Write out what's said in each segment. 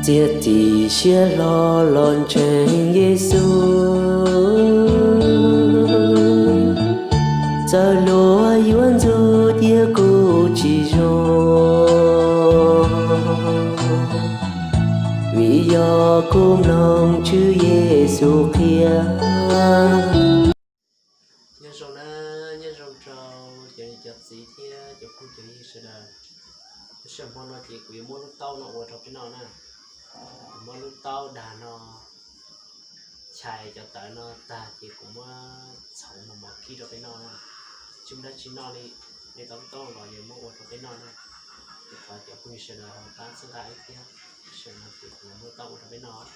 Txiav txim siab hlo los ntseeg Yexus, txawm luag yuav ntxub tias kuv tsis zoo, vim yog kuv mloog Tswv Yexus qhia. Nyob zoo na, nyob zoo rau cov niam cov txiv thiab cov phooj cov ywg sawv daws. Lub sij hawm hmo no ces kuv yuav muab lub taub no ua rau peb noj na. Kuv muab lub taub dag no chais cov tawv no tag ces kuv muab txhoov mos mos kib rau peb noj na. Tsis muaj dab tsi noj li, nej tau lub taub los yuav muab ua rau peb noj na. Ces thov cov phooj ywg sawv daws ho pab txhawb nqa wb thiab. Lub sij hawm no ces kuv muab lub taub ua rau peb noj.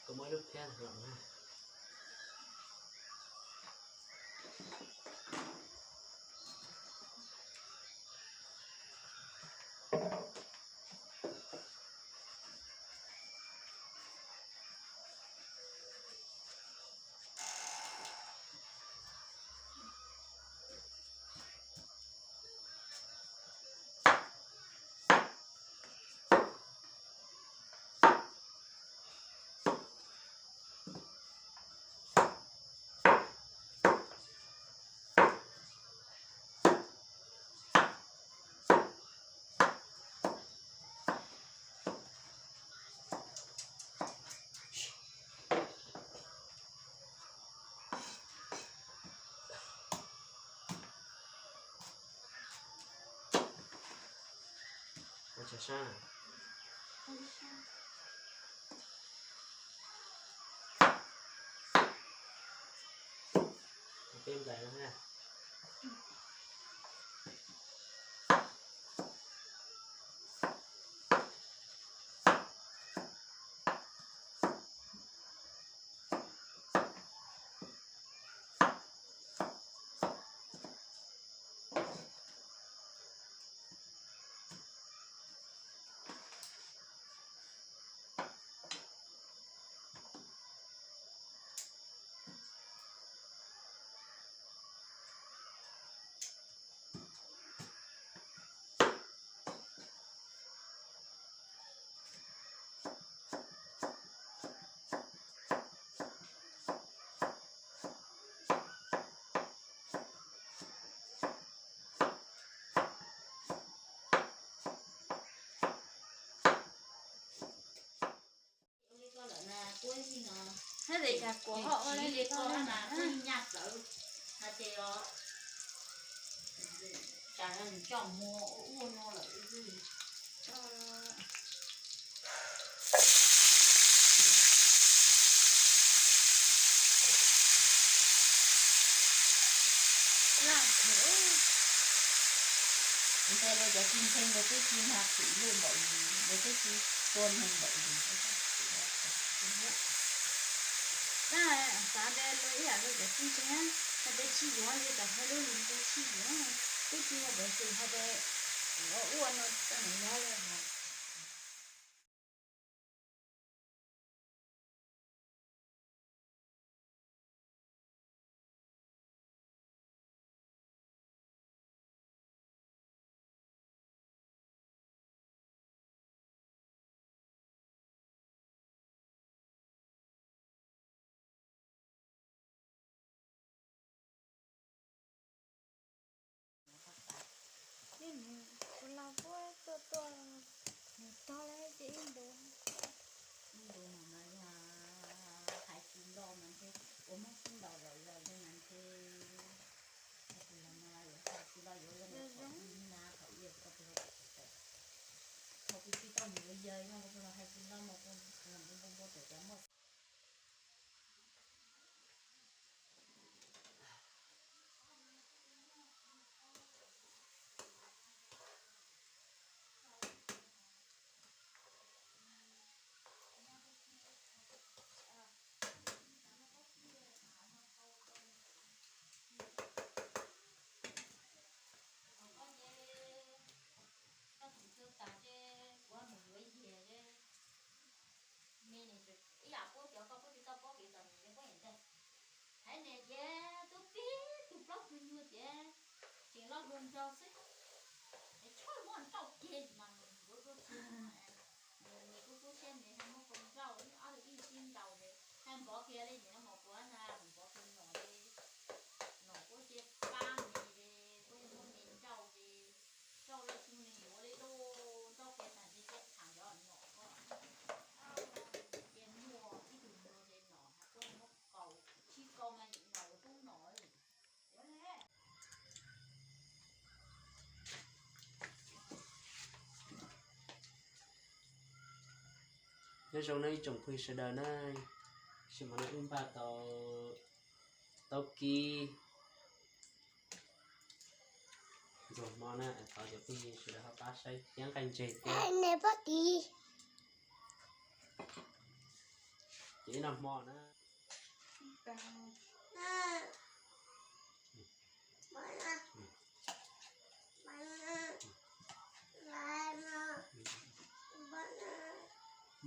Kuv muab lub phiab los na. Ua tsav sab. Peb nplais no na. Thiab ces cas kuv ho ua li ko na, kuv nyaj plawv hais tias os, cas nws coj mus ua ua no lawm. Laj kawg. Nthe los cov tsis nthe ntawd twb tsis mag xim loj npaum li, ntawd twb tsis tua neeg npaum li. Xav tias luag ib yam li cov tsis ntseeg, hais tias tsis yuav, yog cov hais lus li tias tsis yuav, twb tsis muaj peev xwm hais tias Ua no tsis tau nws nyob li hos. Ib nus kuv los kuj tuaj tuaj nws tog li ces ib ntus. Ib ntus mas mas yog hais tsis nto mas ntshe ua muab xub ntaus zom zaws li mas ntshe hais tsis los mas yuav hais tsis los yuav zoo na thaum ub kuv tsis tau mus yuav yawg no kuv los hais tsis los mas kuv npau npau npau tawm cov muaj. Koj tsis txawj tas ces kuv mus yuav yig. Me ib yam puab cov koj puab tsis tau paub kev txom nyem li puab niam ntxawg. Haiv niam ces tub pib tug plaub tug nyuag ces tseem loj hluas nraug xwb, es tshaj muab nrauj ceg mas nws kuj tub txhua, nws kuj kub siab nws muab kua nrauj ib ob tug ib sib nraus ces haj npov kiag li nim no mas kuv na npov kiag nom li, nom kuj cia pab me li, kuj muab me nrauj li, nrauj li xyoo nws yuav li lauj, nrauj kiag tas ntshe cia tham cov nom ko, cia muaj ib tug nyuag li nom hais kuj muab kaus sib kaus mas nom yuav pub nom. Nyob zoo na ib tsoom phooj ywg sawv daws na, sim no wb npaj tau taub kib ntxuag hmo na, thov cov phooj ywg sawv daws ho pab saib thiab nqaij ntseg thiab. Ces ib noj hmo na.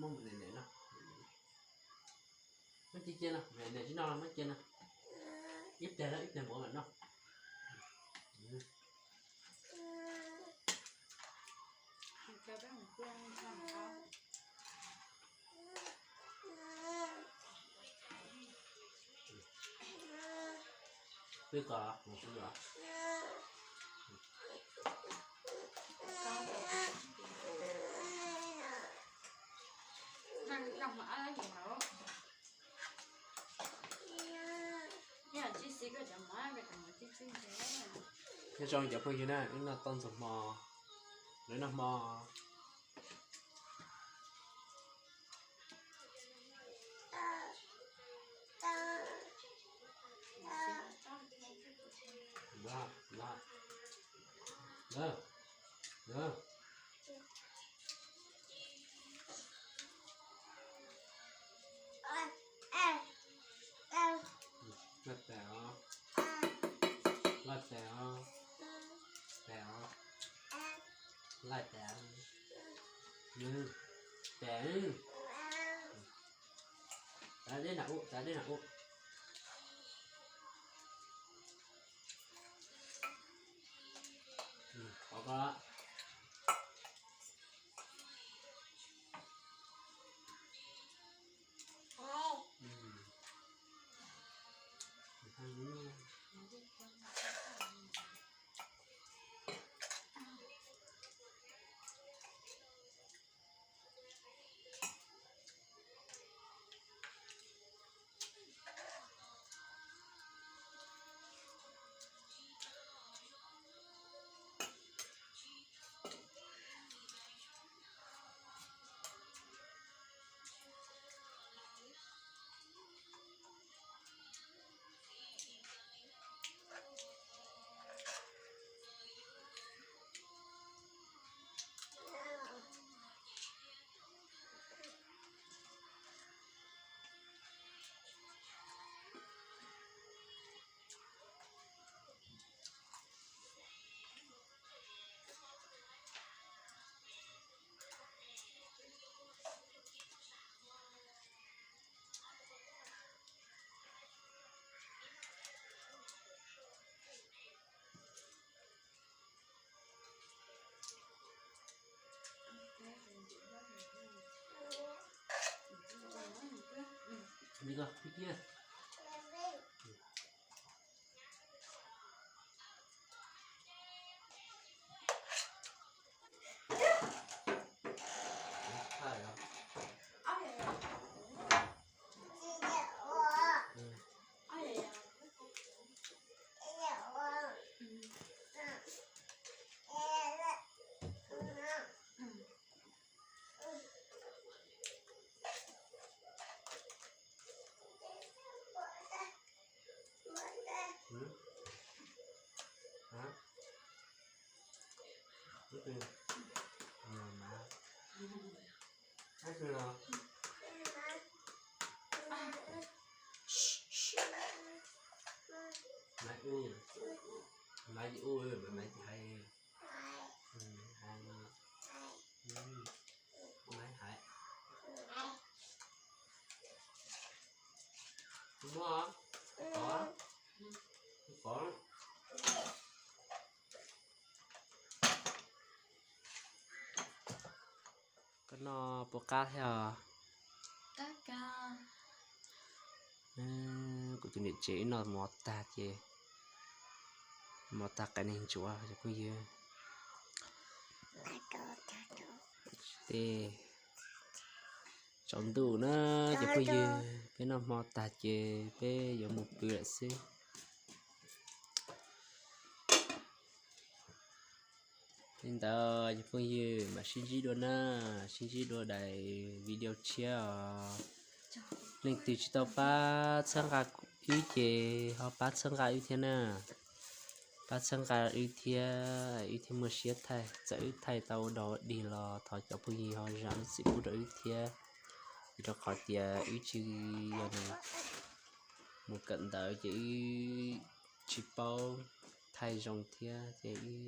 Muab cia cia no, muab cia no, ib pliag, ib pliag mam noj. Peb kos mus peb los. Nyob zoo cov phooj ywg na, wb noj tau ntxuag hmo, lawv noj hmo. Loj tas os, loj tas os, tas os, loj tas, tas. Txav deb nram ub, txav deb nram ub. Qhov ko. Koj noj puas qab thiab os? Kuv tus niam tsev wb noj mov tag ces, mov tag qias neeg ntsuav cov phooj ywg. Tej tsaus ntuj na cov phooj ywg, peb noj hmo tag ces peb yuav mus pw lawm xwb. Li ntawd cov phooj ywg mam sib ntsib dua na, sib ntsib dua daim video tshiab os. Leej twg tsis tau pab txhawb nqa wb ces ho pab txhawb nqa wb thiab na. Pab txhawb nqa wb thiab, wb thiaj muaj siab thaij. Txawm wb thaij tau ua dog ua dig los thov cov phooj ywg ho zam lub txim pub rau wb thiab, rau qhov tias wb tsis yog mus kawm ntawv ces wb tsis paub thaij zoo thiab ces wb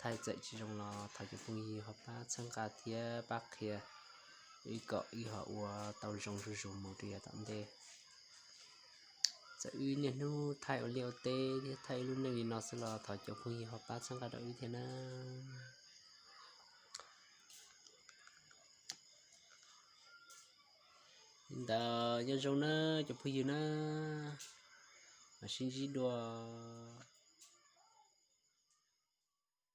thaij txawm tsis zoo los thov cov phooj ywg ho pab txhawb nqa thiab pab qhia wb kom wb ho ua tau zoo zuj zus mus rau yav tom ntej. Txawm wb niaj hnub thaij ua liaj ua teb thiab thaij wb lub neej li no xwb los thov cov phooj ywg ho pab txhawb nqa rau wb thiab na. Li ntawd nyob zoo na cov phooj ywg na, mam sib ntsib dua.